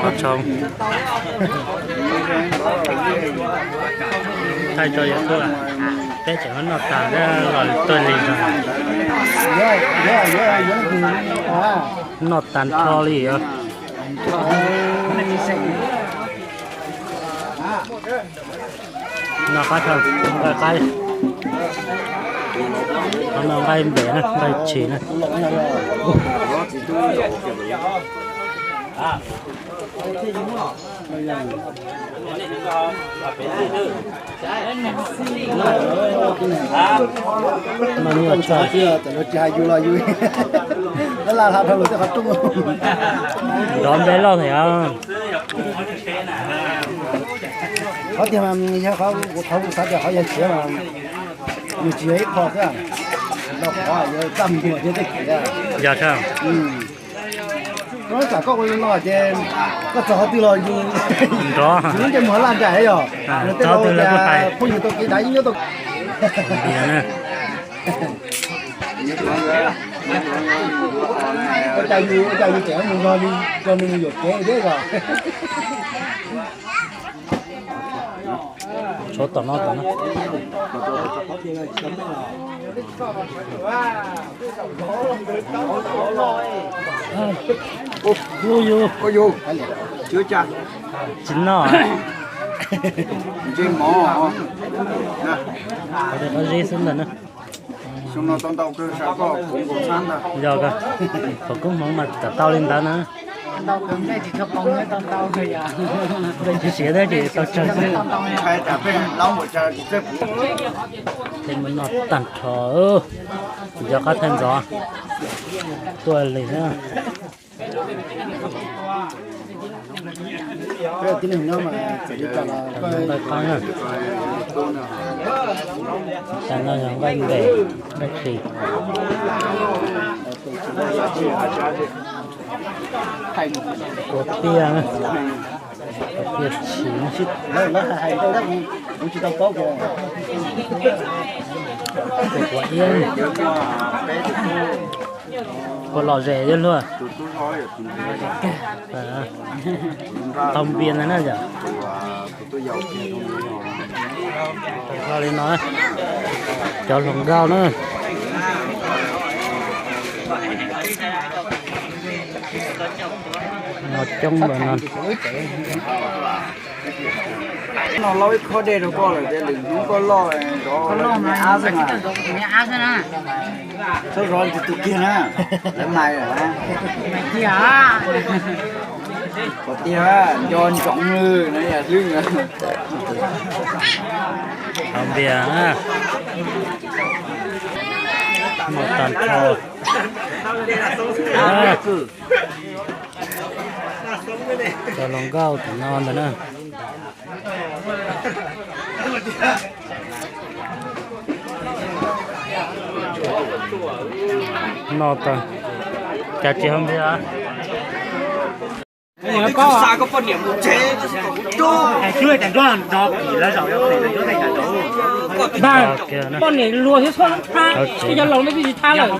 Qhov tshoob. Thaij rau YouTube, peb tseem muab noj tas los tuaj li os. Noj tas nrho li os. Noj qab tag, nqaij qaib. Qhov no nqaij npem na, nqaij tshis na. Noj nyuaj tshaj. Lawv la hla dhau lawm tej qhov rooj. Nrov npe loj thiab. Qhov tiag mas yog qhov kuv thov kuv xav tias qhov yog siav mas nws tsis yog ib qho xwb, no qhov yog txaj muag thiab tej khiav. Yog thiab. Koj tsam koj ua no ces koj txog qhov twg los yus nrov, yus lub ntsej muag laj nraim yog. Txog qhov twg los kuj hais. Phooj ywg tau kev dav yeej nyob tau. Ua cas yus, ua cas yus tseem mus nrog nws, nrog nws mus yuam kev thiab os. Tshuav tom no tom no. Ua yus, tsis noj. Qhov zeb xwb ntag na. Yog, thaum koob hmoov mas tam tau li ntawd na. Tsis siav thiab ces tau tsawg xwb. Tej mus noj tag nrho, nco qab thaij ntxov tuaj li na. Nqaij qaib na. Tam no yog nqaij npem, nqaij tshis. Ua tiag na. Ua tiag tshis na. Ua iab. Ua lom zem thiab luag. Tau npias ntawd na yom. Li no, cov hluas nkauj na. No coob lawm no. No lauj, ib khob dej rau koj lawm, tej lwm hnub koj loj zov me ab xwb na. Txhob zov tus kiag na, lawv mais lawm na. Qhov tiag, nco ntsoov lawm na, yam hlwb na. Hau npias na. Noj tag nrho. Cov hluas nkauj tam no ntag na. Noj tag, cas tsis hau npias. Poj niam luag thiab txhob, cov laus no twb tsis thab lawm.